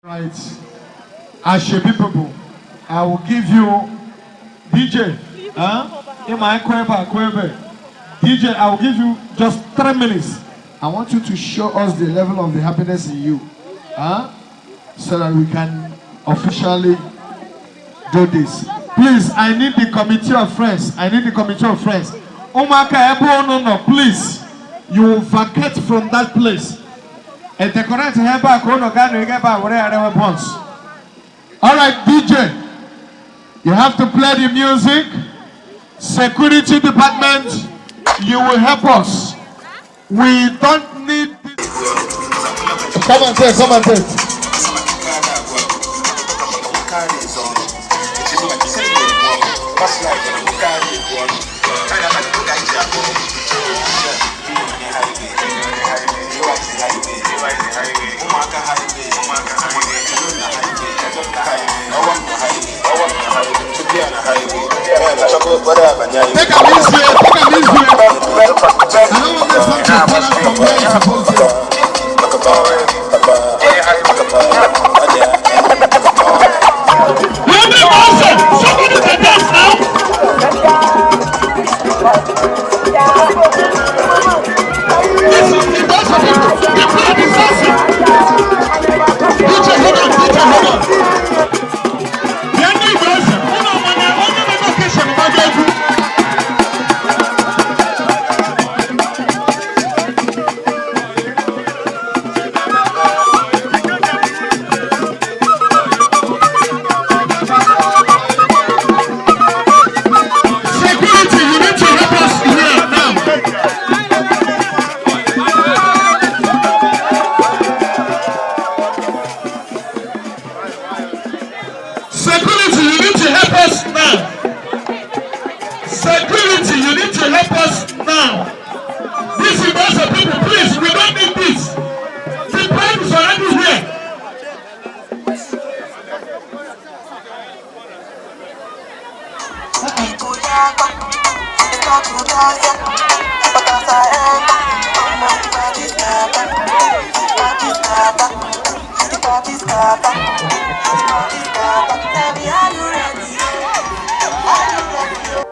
Right. Asoebi people, I will give you DJ. Huh? In my kwebe. DJ, I will give you just 3 minutes. I want you to show us the level of the happiness in you. Huh? So that we can officially do this. Please, I need the committee of friends. I need the committee of friends. Ụmụaka ebe unu nọ, please. You will vacate from that place. E decorate ebe a ka unu gaa na ebe a were ya rewe buns. All right, DJ. You have to play the music. Security department, you will help us. We don't need this. Come and take, come and take. Take am easy, take am easy. I don't want this one to fall out from where it's supposed to. Somebody can dance now. This is the dance of people. The crowd is dancing. DJ, hold on, DJ, hold on. Bịa ndị Igbo eze, ụnụ ama na onye na occasion gbaga egwu. Security, you need to help us here now. Security, you need to help us now. Security, you need to help us now. This is of people, please, we don't need this. The bride is already here. Tell me, are you ready? Are you ready?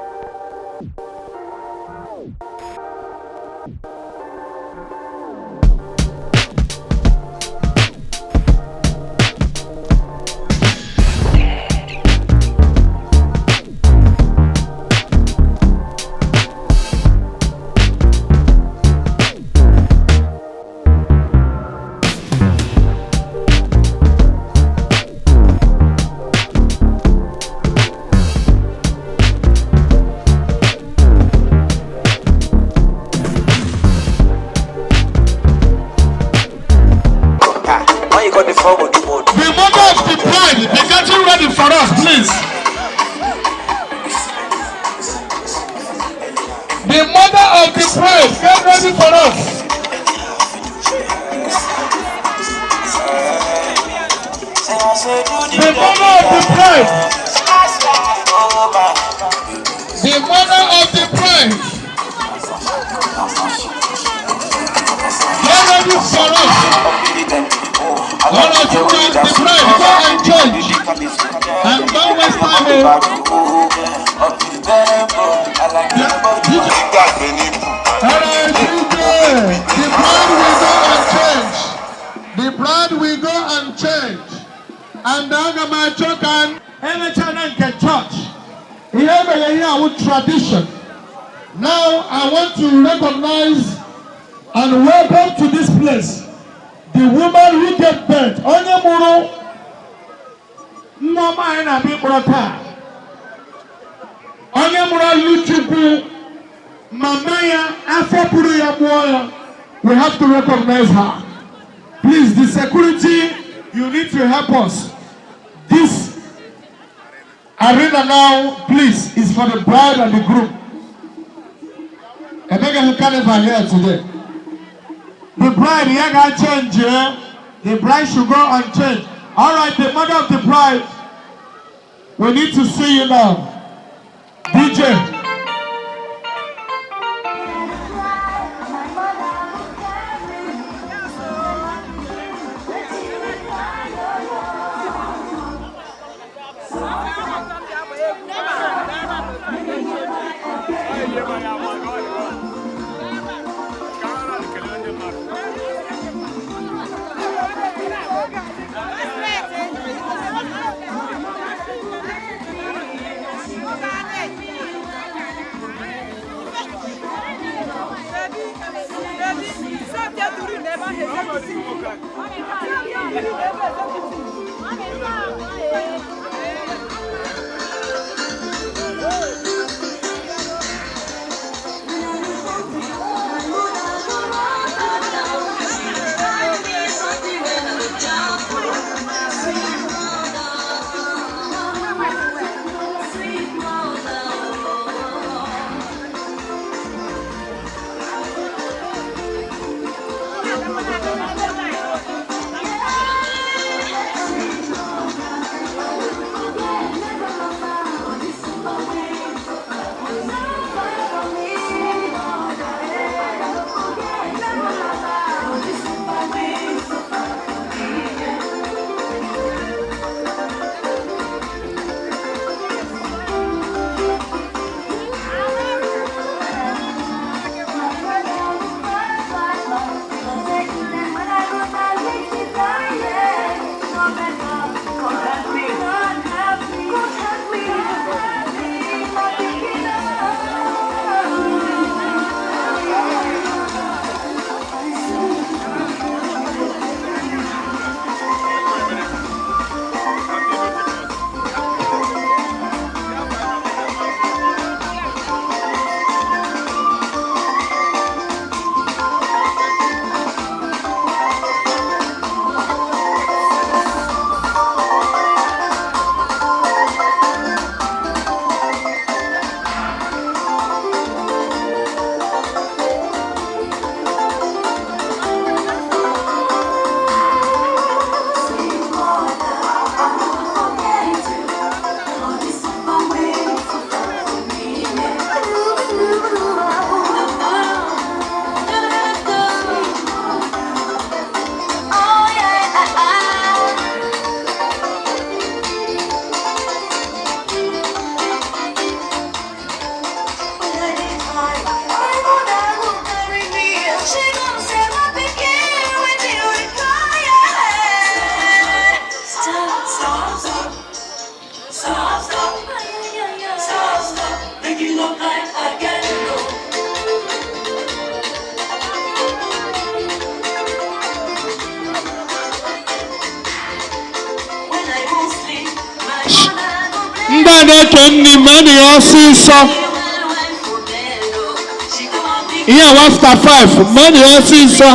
Why you got the phone with the mode? The mother of the bride, be getting ready for us, please. The mother of the bride, get ready for us. The mother of the bride, the mother of the bride, get ready for us. All right, the bride, go and change. And don't waste time. Oh. All right, DJ, the bride will go and change. The bride will go and change. And aga m achọ ka emechaa na nke church. Ihe emeghe ihe awụ tradition. Now I want to recognize and welcome to this place the woman who gave birth. Onye mụrụ nwa ọma anyị na-abịa ịkpọrọ taa. Onye mụrụ Oluchukwu, mama ya, afọ buru ya mụọ ya. We have to recognize her. Please, the security, you need to help us. This arena now, please, is for the bride and the groom. Emeka carnival here today. The bride, ya ga change here. The bride should go and change. All right, the mother of the bride, we need to see you now. DJ. Ndị a na-eke nri, mee ya ọsịsọ. Ihe a 5:01, mee ya ọsịsọ.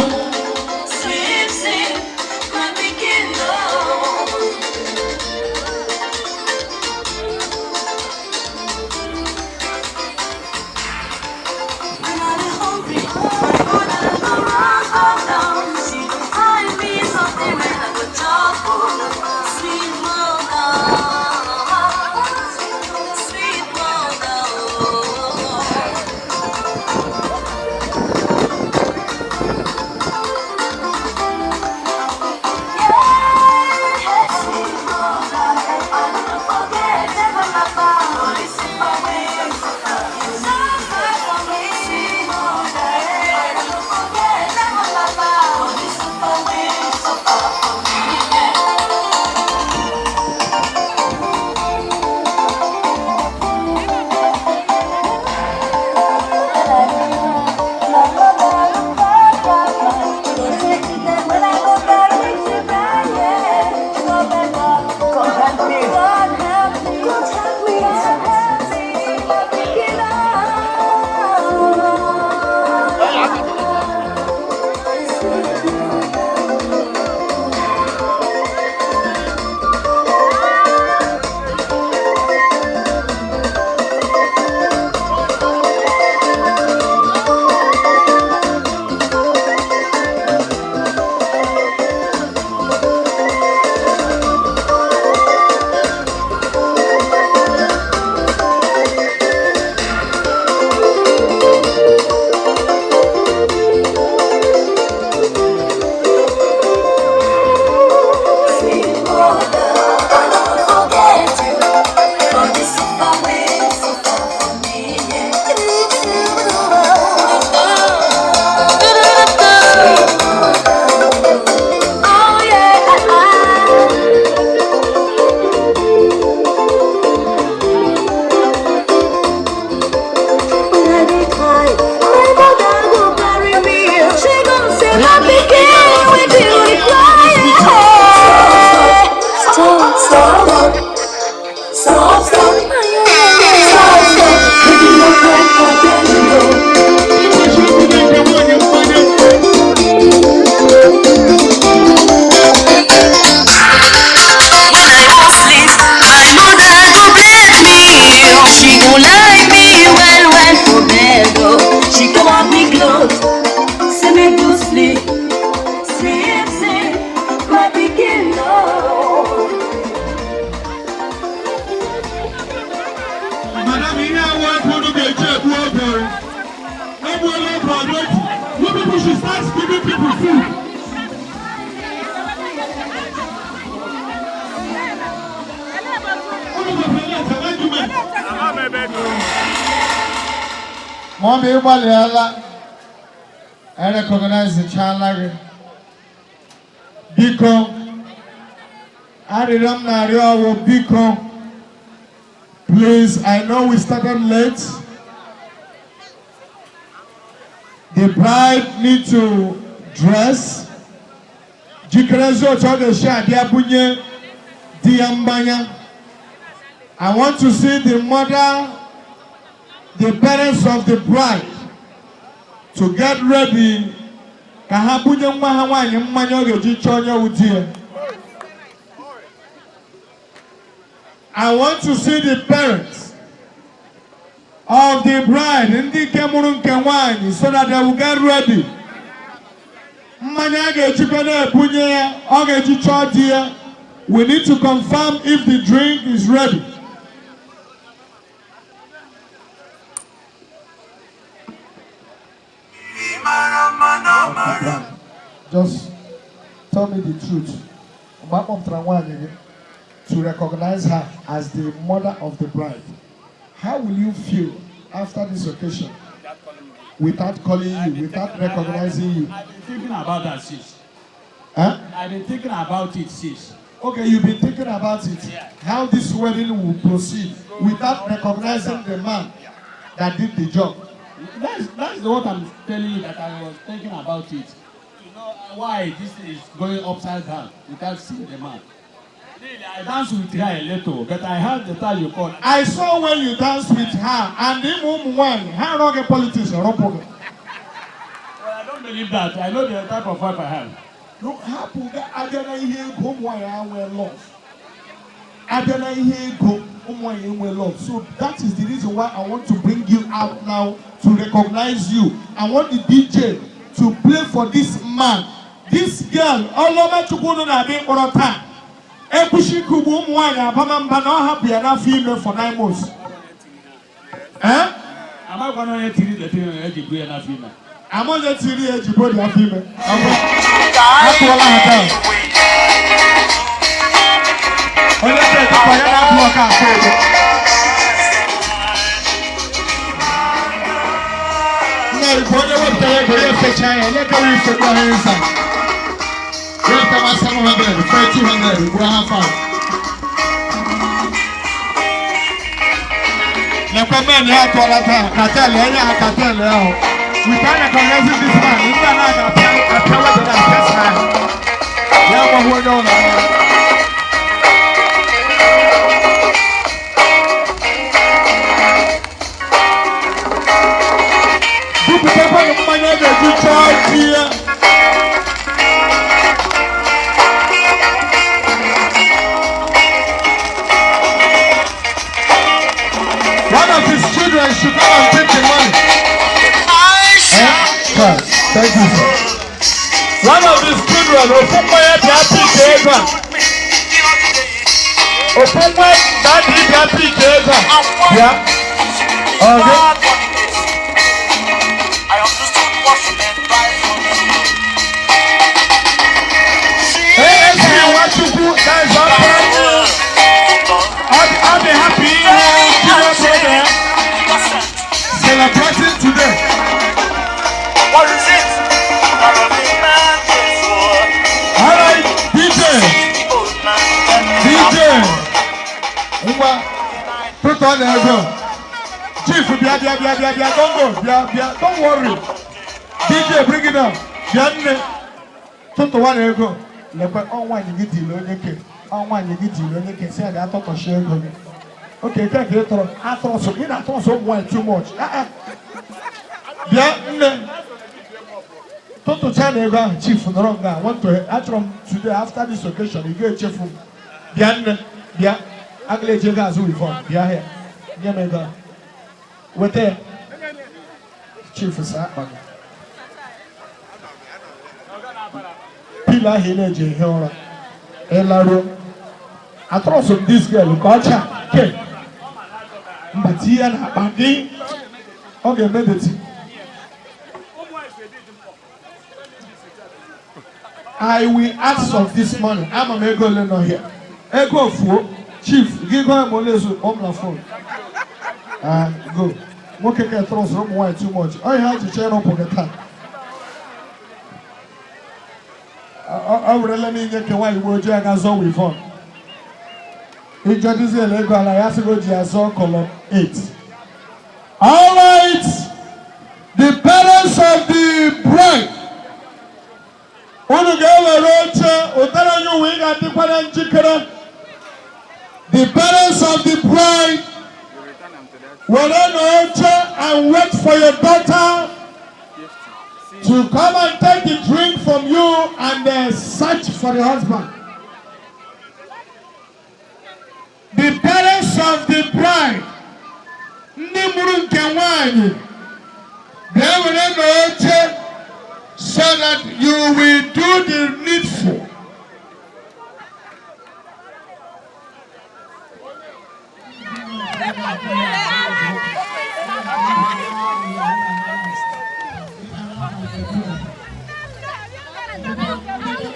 Sleep, sleep, my pikin, oh. When I dey hungry, my mother go run up down. She go find me something when I go chop, oh. Sweet mother, sweet mother, oh. God help me. God help me. God help me. God help me. My pikin, Sweet mother, I no forget you. For this suffer wey you suffer for me, yeah. Sweet mother, oh yeah. When I dey cry, my mother go carry me. She gon' say, my pikin, wetin you cry? Stop, stop, stop, stop, stop, stop. Make you no cry again, no. When I wan sleep, my mother go bed me. She go lie me well well for bed oh. She cover me clothes, say make you sleep, sleep, sleep, my pikin, no. Madam, ihe awa ebe unu ga-eji egbu oge. Egbuola oge already. You people should start giving people food. Unu ga-efe late, argument. Mummy, ịgbalịala, erecognize-chala gị. Biko, arịrịọ m na-arịọ ọwụ, biko, please, I know we started late. The bride need to dress, jikerezi otu ọ ga-esi abịa bunye di ya mmanya. I want to see the mother, the parents of the bride to get ready ka ha bunye nwa ha nwaanyị mmanya ọ ga-eji chọọ onye wụ di ya. I want to see the parents of the bride, ndị nke mụrụ nke nwaanyị, so that they will get ready. Mmanya a ga-ejikwa na-ebunye ya, ọ ga-eji chọọ di ya. We need to confirm if the drink is ready. Just tell me the truth. Mgbe a kpọpụtara nwaanyị gị to recognize her as the mother of the bride, how will you feel after this occasion without calling you, without recognizing you? I've been thinking about that since. Huh? I've been thinking about it since. Okay, you've been thinking about it. Yeah. How this wedding will proceed without recognizing the man that did the job. That's what I'm telling you, that I was thinking about it. To know why this is going upside down without seeing the man. Really, I dance with her a little, but I heard the time you called. I saw when you danced with her and ịmụ ụmụ nwaanyị ha arọghị politics rọpụ gị. Well, I don't believe that. I know the type of wife I have. No, hapụ ga abịa na ihe ego, ụmụ nwaanyị enwe love. Abịa na ihe ego, ụmụ nwaanyị enwe love. So that is the reason why I want to bring you out now to recognize you. I want the DJ to play for this man, this girl, Ọlụọma Chukwu unu na-abịa ịkpọrọ taa. Ekwuchi ike ugbu ụmụ nwaanyị abama mba na ọ hapụ ya n'afọ ime for 9 months. Eh? Amakwana onye tiri the thing eji bu ya n'afọ ime. Ama onye tiri ya eji bodi afọ ime. Atụọla ha taa. Onye na-edekwa ya na-abụ ọka afọ ego. Nna Igbo, onye wepụtara ego ya efecha ya, onye kere ifekwa ha inside. Wepụtara 700, fe 200, gburu ha 5. Lekwa men ya atụọla taa, cartel enye ha cartel ahụ. Without recognizing this man, ndị a na-aga apịa apịa wetara apịa ha. Ya agbaghị onye ọ na-ahụ. Bupụtakwanụ mmanya a ga-eji chọọ ji ya. One of his children should come and take the money. Eh? Sir, thank you, sir. One of his children, ofu nwa ya bịa pick ego a. Ofu nwa daddy bịa pick ego a. Bịa. Ọ gị? I understood what she meant by ASP Nwachukwu, that is our brand new. Ọ dị happy ịhụ junior brother ya celebrating today. What is it that a man is for? All right, DJ, Old man. DJ, ngwa, put on the ego. Chief, bịa, bịa, bịa, bịa, bịa, don't go, bịa, bịa, don't worry. DJ, bring it down. Bịa nne, tụtụwa na ego. Lekwe, ọ nwaanyị gị dịrị onye ke, ọ nwaanyị gị dịrị onye ke, si ya ga atọtọchi ego gị. Okay, nke ka ị tọrọ, atọrọsọ, ị na-atọrọsọ ụmụ nwaanyị too much. Ah, ah. Bịa nne, tụtụcha na ego ahụ. Chief nọrọ nga. I want to, achọrọ m today, after this occasion, ị ga-echefu m. Bịa nne, bịa, agala eji ego azụ weave-on. Bịa here, nye m ego ahụ, weta ya. Chief, saa akpa gị. Pillow ahụ ị na-eji ehi ụra ịlaruo, atọrọsọ m this girl ka ọcha ke mba, tinye ya n'akpa gị, ọ ga-eme dirty. I will ask of this money. Ama m ego ole nọ here. Ego fuo. Chief, gị gụọ m ole ezu, kpọọ m na phone. Ah, go. Nwoke ka trust ụmụ nwaanyị too much. Ọ ihe ha ji chee ịrụpụ gị taa. Ọ werela m inye nke nwaanyị gbe ojii aga zọọ weave-on. Ịjọ diesel ego ala ya sị gị o ji azọ column 8. All right. The parents of the bride, unu ga-ewere oche ụtara onye uwe ị ga-adịkwa na njikere. The parents of the bride, were oche and wait for your daughter to come and take the drink from you and search for the husband. The parents of the bride, ndị mụrụ nke nwanyị, bịa were n'oche so that you will do the needful.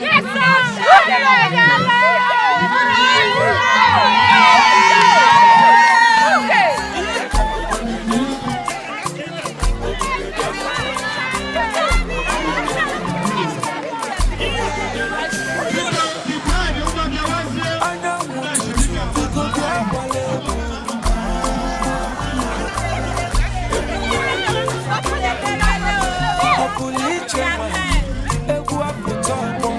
Yes, sir! Okay. The bride, ụmụ bịawazie. Anyanwụ ụtụtụ, biko bịa gbara egwu. Ọ pụrụ iche nwanyị, egwu apụta ọgbọ.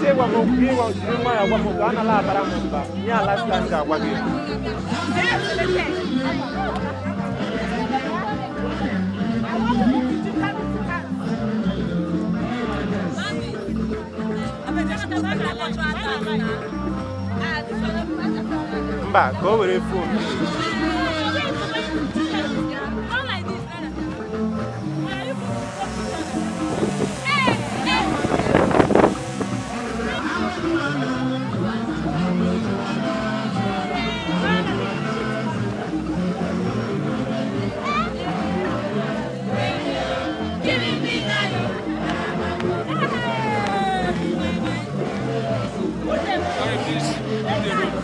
Iche ịgwa m okwu gị ịgwa jiri nwayọọ gwa m okwu anala abara m mba nye ala last time ga-agwa gị. Mba, ka o were phone.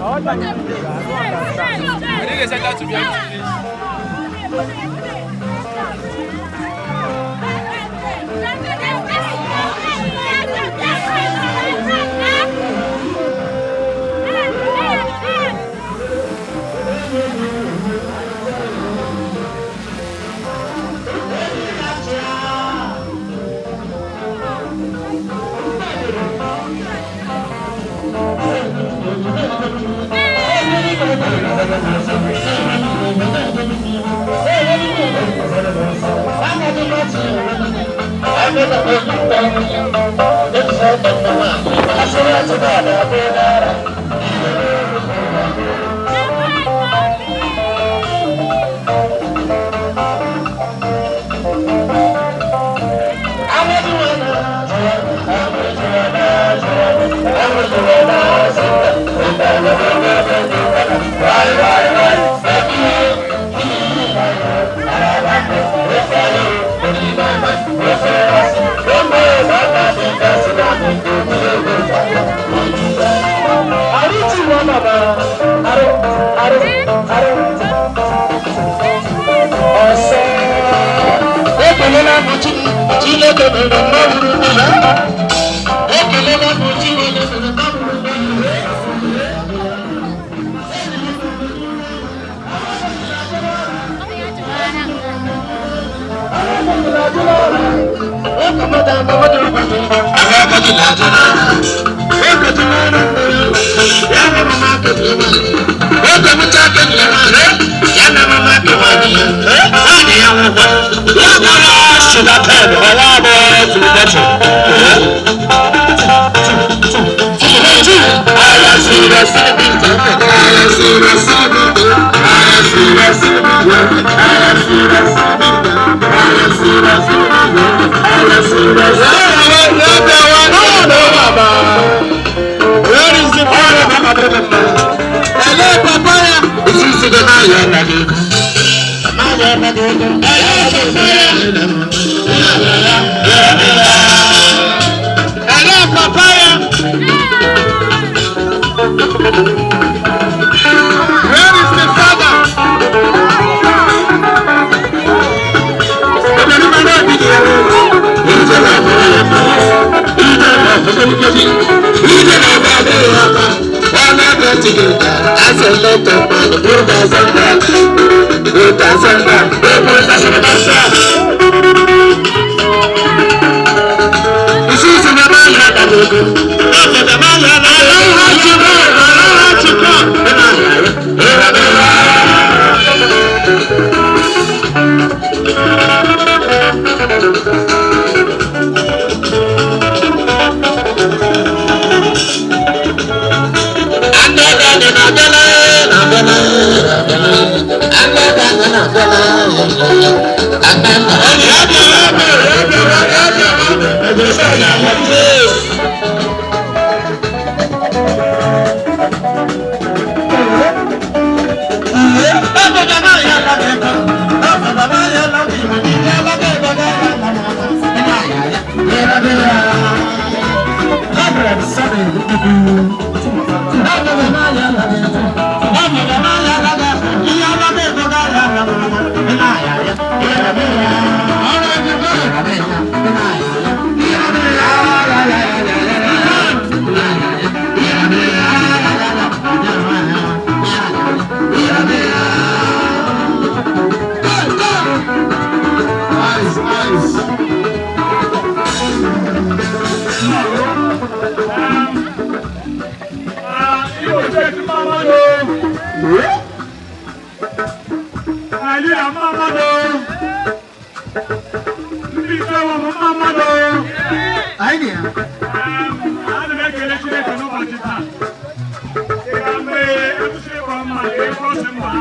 Ọ dara m I don't understand. I need a center to be able to this. Where is the father? Eyes, eyes. N'ụbọchị taa, ị ga mee ekwesịrị ịkpọ mma ka ị kwụsị mma,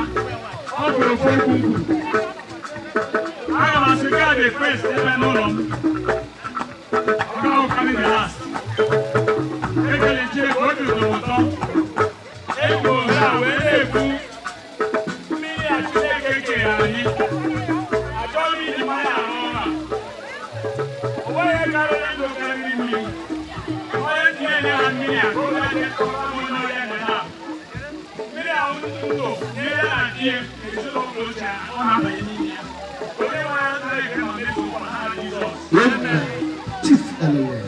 ọ bụ ofu okwu m kwuru. Aga m asị gaa the first ebe n'ụlọ m. Ọ ga-awụkarị the last. Ekele Chineke, obi dị m ụtọ. Egwu ohere a wee na-ekwu mmiri a Chineke kere anyị. Achọghị m iji mmanya arụ ọrụ a. O nweghị ihe karịrị ndụ karịrị mmiri. Onye tinye ha mmiri a ka o wee n'ọrịa ndị na mmiri ahụ ndụ nyere na di ya ezinụlọ ochie ọ na-abanye n'ime ya. Onye nwe ya nara eke ma mezu ụkwa ha Jizọs. Amen. Chief Elewe.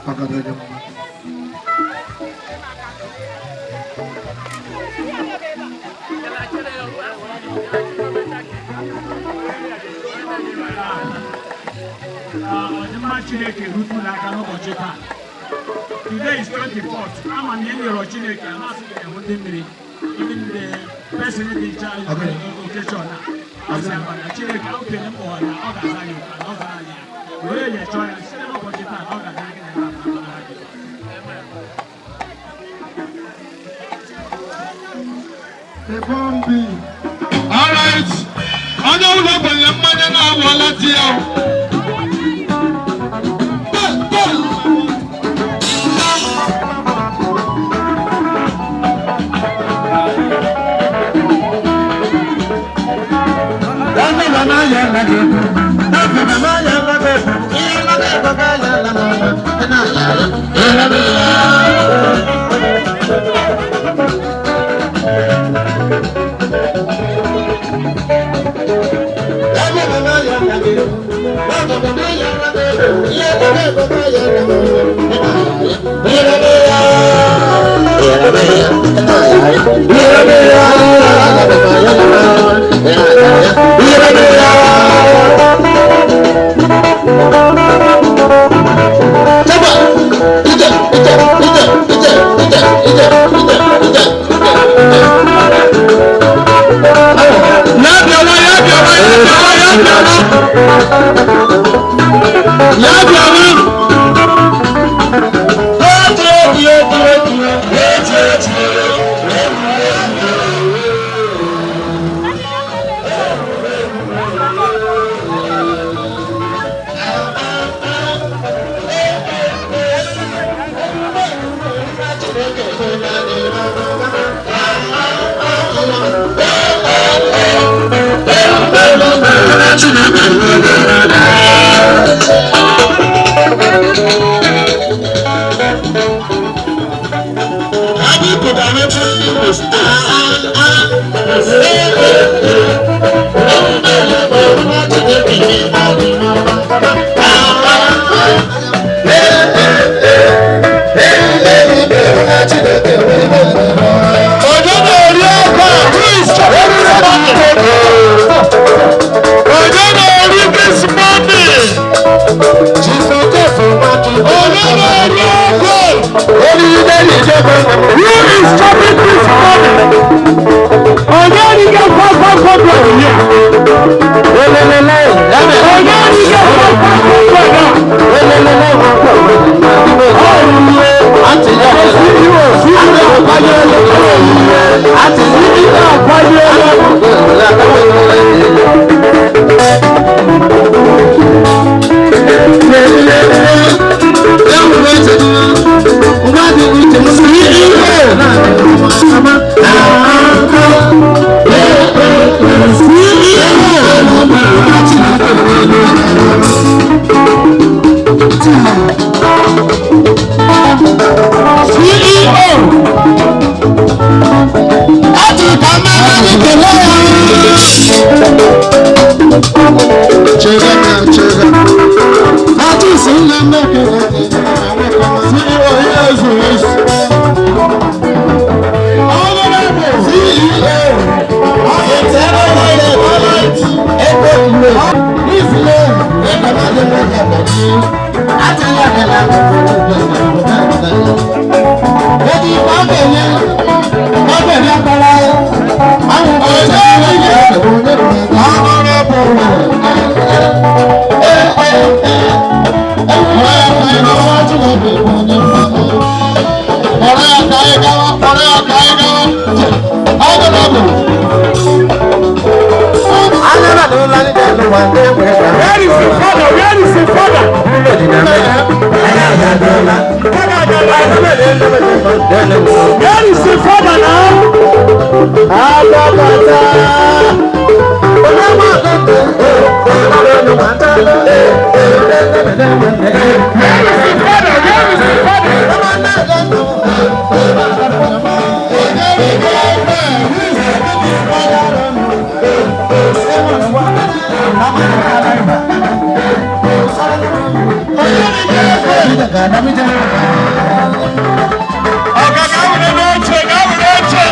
Ọgaranya mma. Ọdịmma Chineke rutu n'aka n'ụbọchị taa. Today is 24th. Ama m na enyere Chineke amasị gị hụ ndị mmiri. Even the person dị in charge of the occasion a. Asị akwa na Chineke okenye mkpọ na ọ ga-aza ya ụka na ọ zara anyị ya. Were ya chọọ ya site n'ụbọchị taa na ọ ga-adịrị gị na mma n'aha Jizọs. The bombi. All right. Onye ụlọ gbanye mmanya na-awụọla di ya. Go, go. Ya bịawa, ya bịawa, ya bịawa, ya bịawa. Ya bịawa. Onye na-eri ego a? Who is chopping this money? Onye na-eri this money? Onye na-eri ego? Who is chopping this money? Onye riga 500 here? Onye riga 500? Where is the father? Where is the father? Where is the father now? Where is the father? Where is the father? Ọ̀gá ká wùdó n'oche, ká wùdó oche.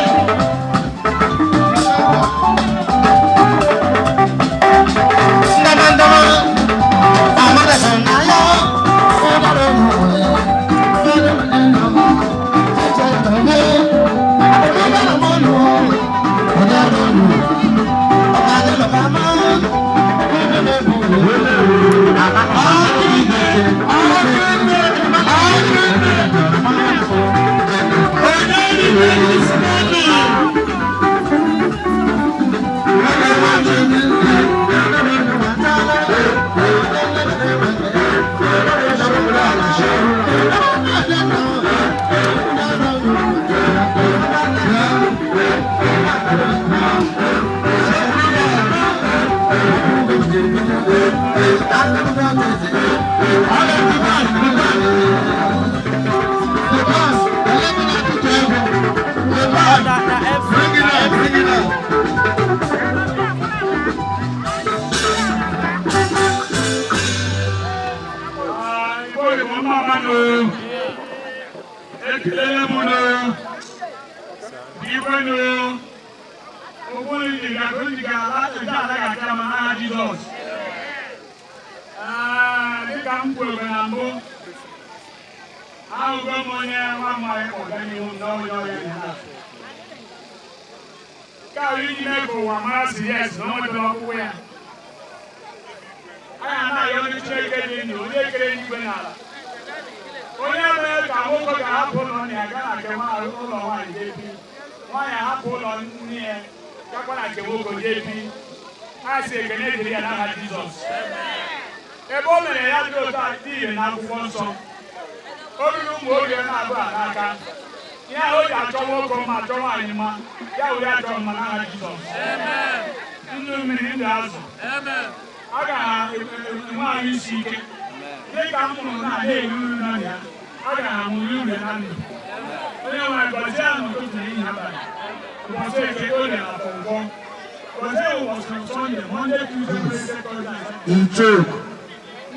Bring it up, bring it up. Igbo Igbo mma mma nụ. Ekelele m nụ. Igwe nụ. Okwu njiga njiga ala eji ala ga-aka ma n'aha Jizọs. Ee, dịka m kwuru na mbụ, ahụgo m onye nwa mmadụ kpọga n'ihu m na onye ọrịa dị ha. Nke a bụ iji mee ka ụwa mara si yes na o nwetara ọgwụgwọ ya. Anyị anaghị onye Chineke dị ndụ, onye kere eluigwe n'ala. Onye mere ka nwoke ga-ahapụ ụlọ nna ya gaa na nke ụlọ nwaanyị jee bi. Nwaanyị ahapụ ụlọ nne ya gakwa na nke nwoke jee bi. Ha si ekene dịrị ya n'aha Jizọs. Ebe o mere ya dị otu a dị ire n'akwụkwọ nsọ. O ruru ụmụ oge na-abụ a n'aka. Ihe ahụ o ji achọ nwoke mma, achọ nwaanyị mma, ya were achọ mma n'aha Jizọs. Ndụ mmiri, ndụ azụ. A ga-enwe ahụ isi ike dịka m mụrụ na na-eri uru na ya, a ga-amụrụ uru na ndụ. Onye nwere gọzie ya n'ụtụtụ na ehihie, abalị, ụbọchị Eke, Orie na Afọ, Nkwọ. Gọzie ụbọchị Sọnde, Mọnde, Tuesday, Wednesday, Thursday and Saturday. Nchoku.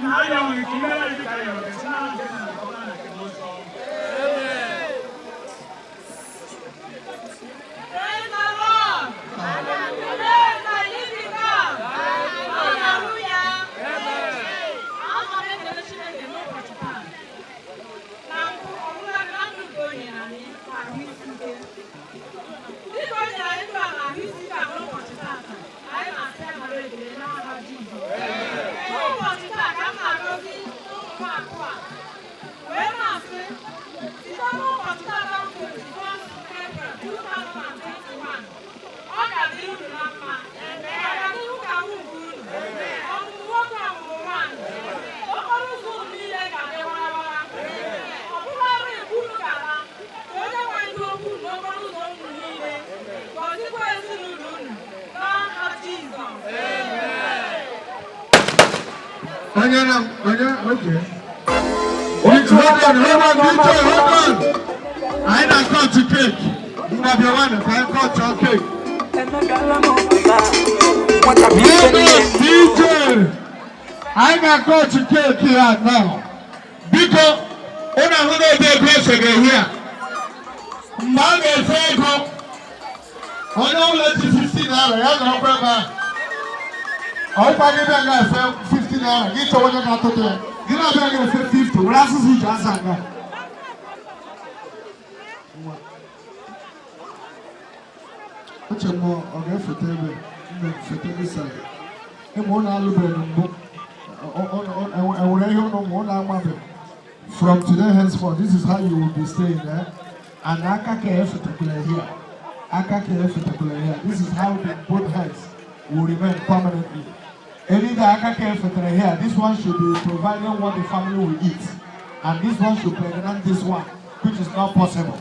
Na arịọ nwere ike imere dị ka arịọ gị si na nke na nke ọbụla na nke nsọ. Praise the Lord. Praise the living God. Hallelujah. Ana m ekele Chineke n'ụbọchị taa. Na mbụ, ọbụla na ndụ nke o nyere anyị ahụ isi ike. Dịka o nyere anyị ndụ a na ahụ isi ike a n'ụbọchị taata, anyị na-asị ya nara ekele n'aha Jizọs. N'ụbọchị taa ka m na-agọzi ụmụ m abụọ a, wee na-asị, site n'ụbọchị taata bụ 21st April 2021, ọ ga-adịrị unu na mma. Ọganihu ga-awụ nke unu. Ọmụmụ nwoke, ọmụmụ nwaanyị. Okporo ụzọ unu niile ga-adị warawara. Ọ bụrụ ọrụ iwu unu ga-ala, ka onye nwe ndị okwu n'okporo ụzọ unu niile. Gọzikwa ezinụlọ unu n'aha Jizọs. Onye na onye, okay. Hold on, hold on, DJ, hold on. Anyị na-cut cake. Ngwa, bịawanụ ka anyị cut cake. Hold on, DJ. Anyị ga-cut cake ya now. Biko, ụnụ ahụ na ebe ego esege here. Mgbe a ga-efe ego, onye ụlọ ji 15 naira ya nọrọkwa ebe ahụ. Ọkwa gị bịa ga-efe 50 naira, gị chọwa onye ga-atụtụ ya. Gị na-abịa ga-efe 50, were asụsụ iji asa nga. Nwa. Uche m, ọ ga-efete ebe nne fete this side. Ịma ụlọ alụbeghị mbụ. Enwere ihe ụnụ ma ụlọ amabeghị. From today henceforth, this is how you will be staying there. And aka ka efetekwala here. Aka ka efetekwala here. This is how the both heads will remain permanently. Any day aka ka efetere here, this one should be providing what the family will eat. And this one should pregnant this one, which is not possible.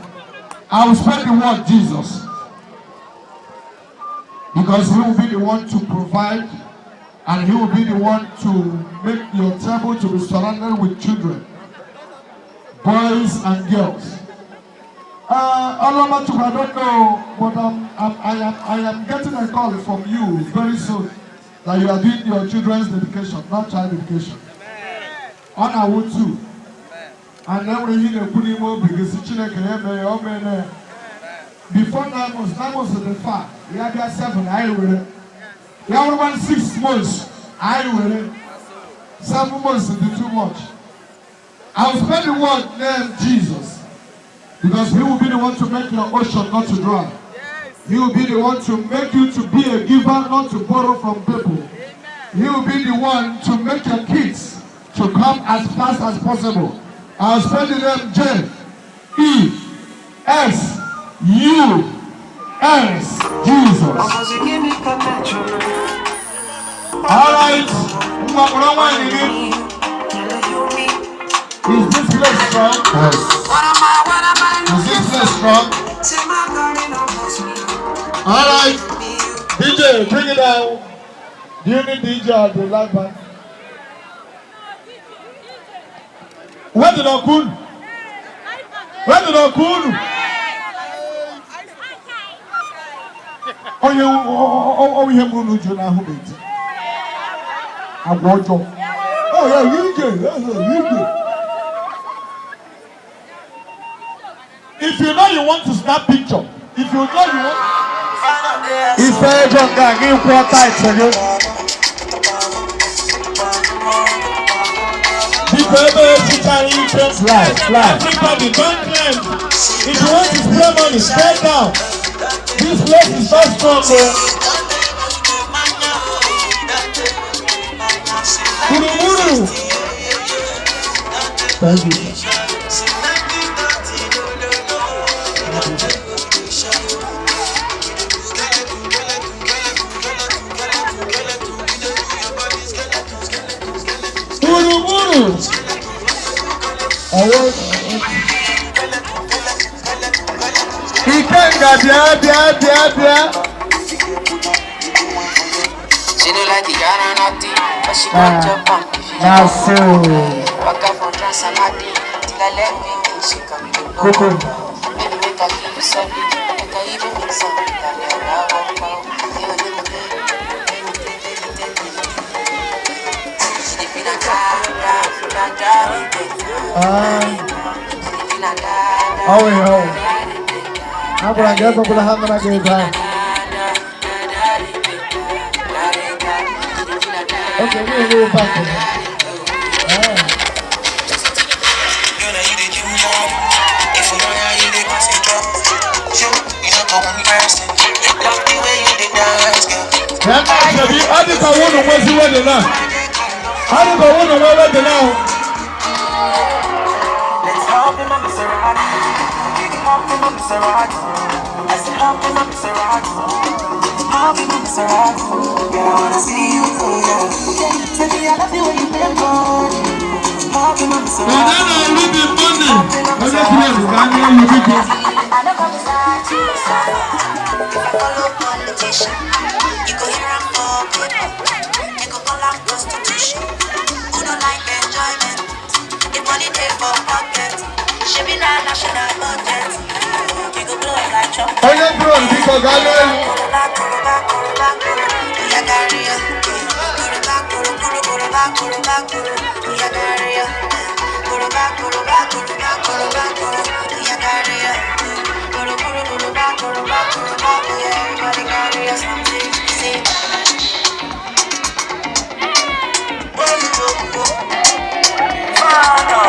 I will spell the word Jesus. Because he will be the one to provide and he will be the one to make your table to be surrounded with children, boys and girls. Olomachukwu, I don't know, but I am getting a call from you very soon that you are doing your children's dedication, not child dedication. Ọ na-awụ two. And then when ihe na-ekwu n'ime obi gị si Chineke ya eme ya, o mee ya. Before 9 months, 9 months dị far, ya bịa 7, anyị were. Ya wụrụkwa 6 months, anyị were. 7 months dị too much. I will spell the word name Jesus. Because he will be the one to make your ocean not to dry. He will be the one to make you to be a giver, not to borrow from people. He will be the one to make your kids to come as fast as possible. I'll spell the name Jesus. Jesus. All right. Ngwa nwaanyị gị. Is this place strong? Yes. Is this place strong? All right. DJ, bring it down. Do you need DJ at the live band? Where did Okun? Where did Okun? Onye ọ ihe mụrụ n'uju n'ahụ m eti. Agwa ọjọọ. Oh yeah, DJ, yeah, DJ. If you know you want to snap picture, if you know you want. Ife ego nke a gị kwụọ tight gị. Biko ebe esichara ike. Slide, slide. Everybody don't climb. If you want to spray money, spray down. This place is not strong o. Gburugburu. Thank you. Gburugburu. Ọwọ́. Ikenga, bịa, bịa, bịa, bịa. She don't like the Ghana naughty, but she want jump on. Na so. Waka from Transamadi till I let me in, she come in. Koko. Baby, make I give you solid, make I even mix up. She dey feel like da da da da Ah. She dey feel like da da Ọwụ ihe ọwụ. A gwara gị ekwekwala ha nara gị ego ahụ. Okay, we go back. Ah. You know you the ginger. If you know you the cause it drop. You know go interesting. Love the way you dey dance, girl. Bịa na Asebi, ọ dị ka nwunu nwezi wedding na. Ọ dị ka nwunu nwe wedding ahụ. Let's hop in my Maserati. Hop in my Maserati. I said hop in my Maserati. Hop in my Maserati. Yeah, I wanna see you go, yeah. Tell me I love you when you bend body. Hop in my Ude Maserati. na-eri the money. Onye kwuru ebu ka anya elu biko. I don't come inside you, If I follow politician, you go hear am for paper. They go call am prostitution. Who don't like enjoyment? If money dey for pocket, shebi na national budget. We go blow up like trumpet. Onye drone, biko gaa n'elu. Koroba, koroba, koroba, koro. Oya carry ya. Koroba, koro, koro, koroba, koroba, koro. Oya carry ya. Koroba, koroba, koroba, koroba, koro. Oya carry ya. Koro, koro, koroba, koroba, koroba. Oya everybody carry ya something. Say. Where you go, go? Father.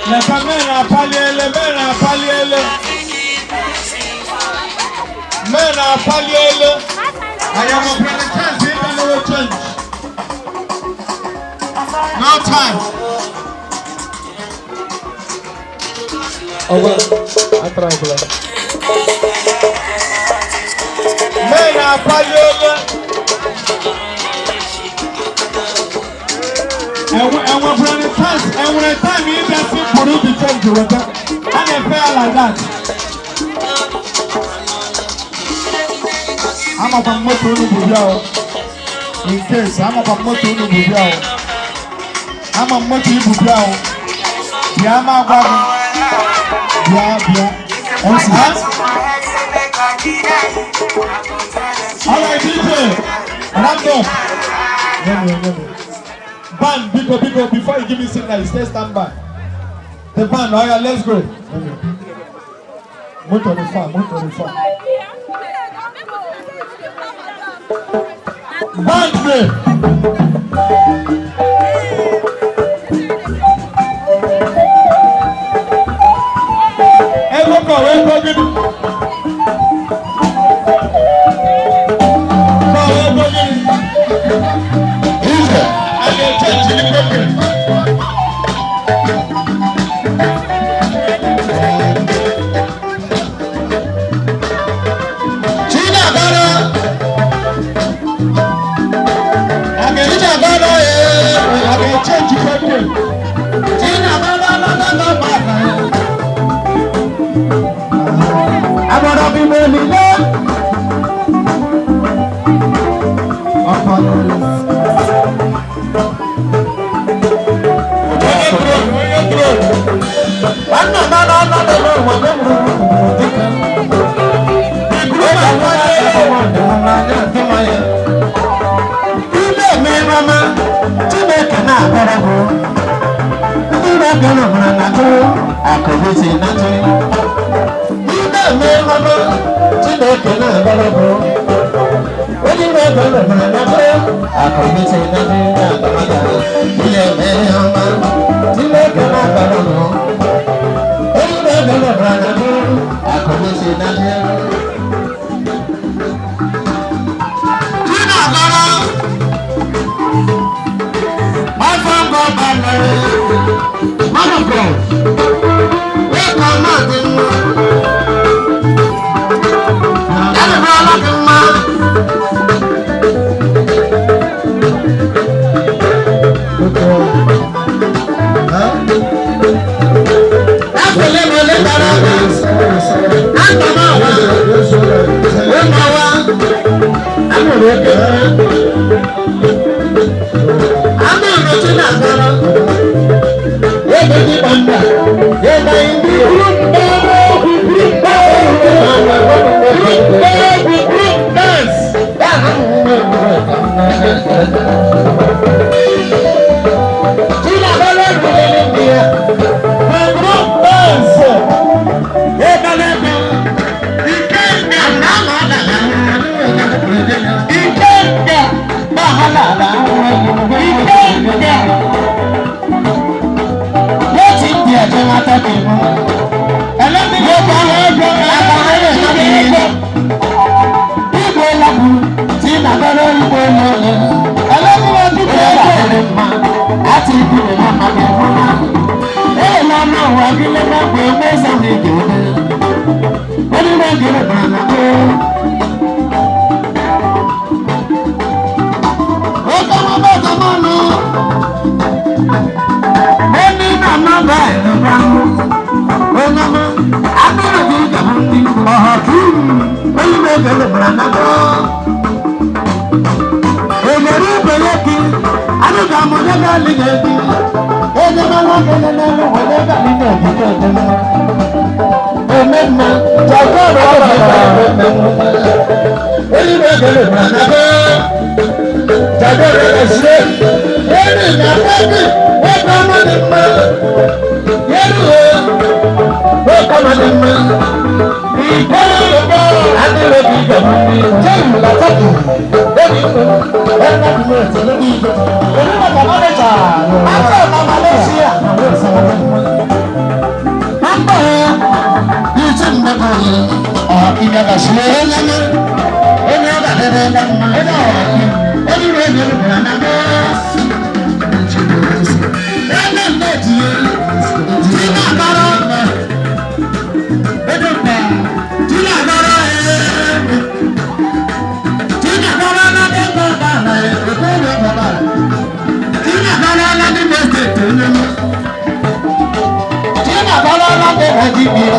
Leka men apaliele, men apaliele. Men apaliele. I am a chance, even no change. No time. Ọgwa atara ọbụla. Men akwali onye. Enwekwara chance, enwere time ịbịa si pụrụ ibi change weta. A na-efe ya like that. Amakwa m moto unu bụ bịa o. In case, amakwa m moto unu bụ bịa o. Ama m moto ibu bịa o. Bịa ma agwa gị. Bịa bịa. MC. Huh? All right, DJ, round up. Let me, let me. Band, biko, biko, before you give me signal, you stay stand by. The band, all right, let's go. Let me. Motor the far, motor the far. Band, play. Ego kọ, ego gịnị? Kọ, ego gịnị? Ije. A ga-eche nchili kwekwe. Chinagara. A ga-eche Chinagara ee. a ga-eche nchi kwekwe. Chinagara lọ́lọ́lọ́ bàbá. Agbọ́dọ̀ bí mo nílé. Ọ̀pọ̀ Onye drone, onye drone. nwanne m lọ́lọ́lọ́ wọ̀ lọ́wọ́ dịka. The group akwanye. Ilé eme ọma Chineke na-akpọrọ bụ ndị na-abịa mara na agụ akụbisi na ntị. Ilé eme ọma Chineke na-akpọrọ bụ onye na-abịa mara na agụ akụbisi na ntị na-akpọrọ. Ilé eme ọma Chineke na-akpọrọ bụ onye na-abịa mara na agụ akụbisi na ntị. Chinagara my phone go bad. Man of God, wake up, man. That is all I can man. That's the level of the Anta ma wa, o ma wa, amụrụ eke. Amụrụ Chinagara, ebe dị gbanda, ebe ndị Group dance. Chinagara rụrụ ndị ya. The group dance. Ebe Ikenga. Ikenga. Ẹlẹ́ni ló bá ego, ẹlẹ́ni ego. Ẹlẹ́ni ló dúpọ̀ ego. gị bie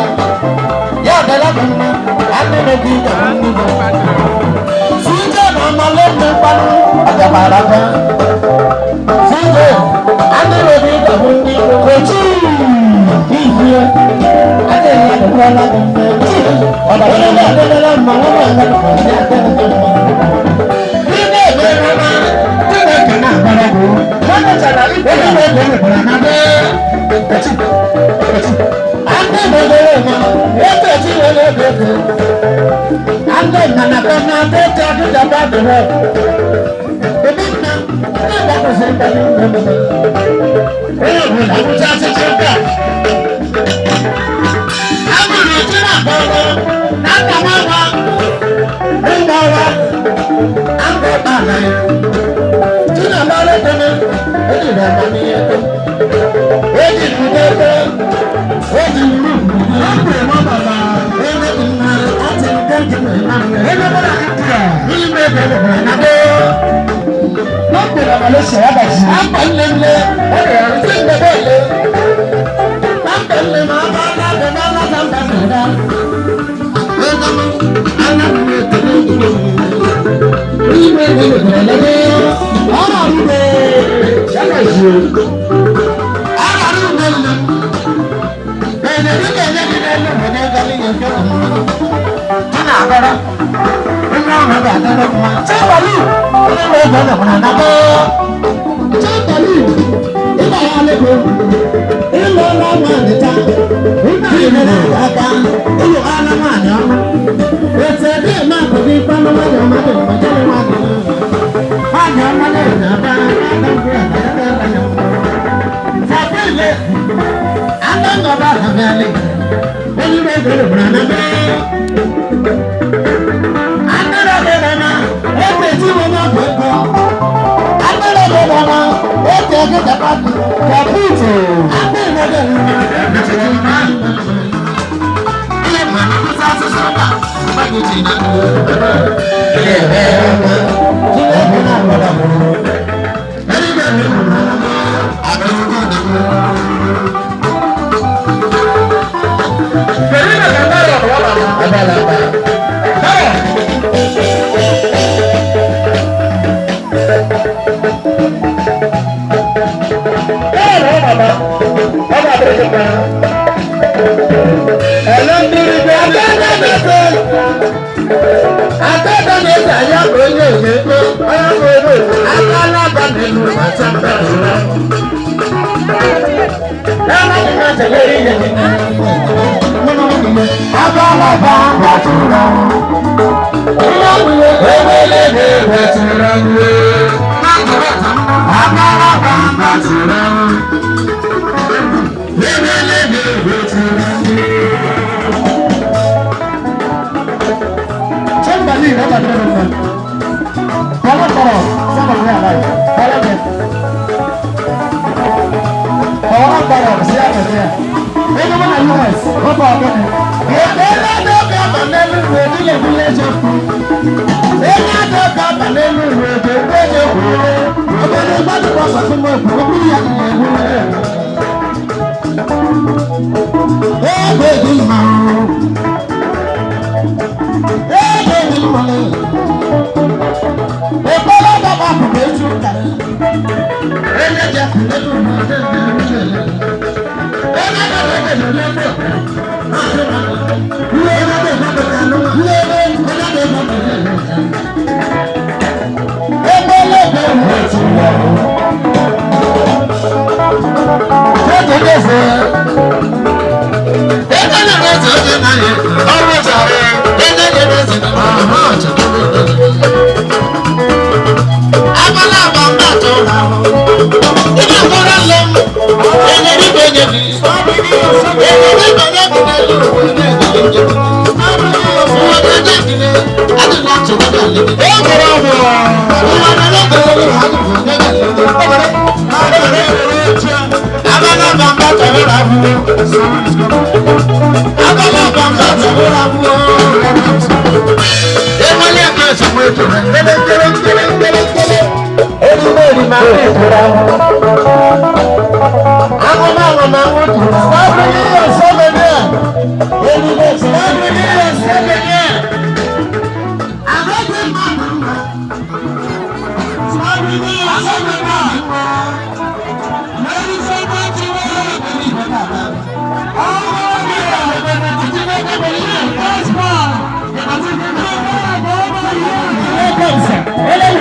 ya adala gị mma adịrị gị ga nnukwu suje na amala eme mkpanụ agabara ga suje adịrị gị ga ndị kochi ihie adịghị adịkwala gị mma onye na-adịrịla mma nwa na-adịrị gị mma ị na-emere na Chineke na-agbara gị onye na-egere gwara na be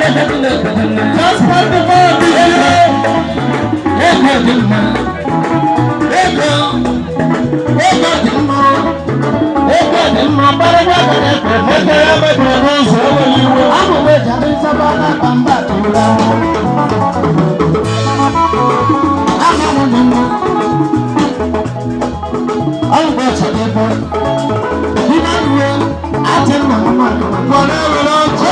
Just put the ball, DJ. Ego dị mma. Ego. Ego dị mma. Ego dị mma. Gbara gwa gara ekwe. Ego ya mebiri n'ụzọ enweghị iwe. Amụ m eji adị nsọba n'akpa mba tụrụ. Amụ m dị mma. Ọgwụ ọchị dị bụ. Di na nwe atị nna m mma. Kọrọ ewere ọchị.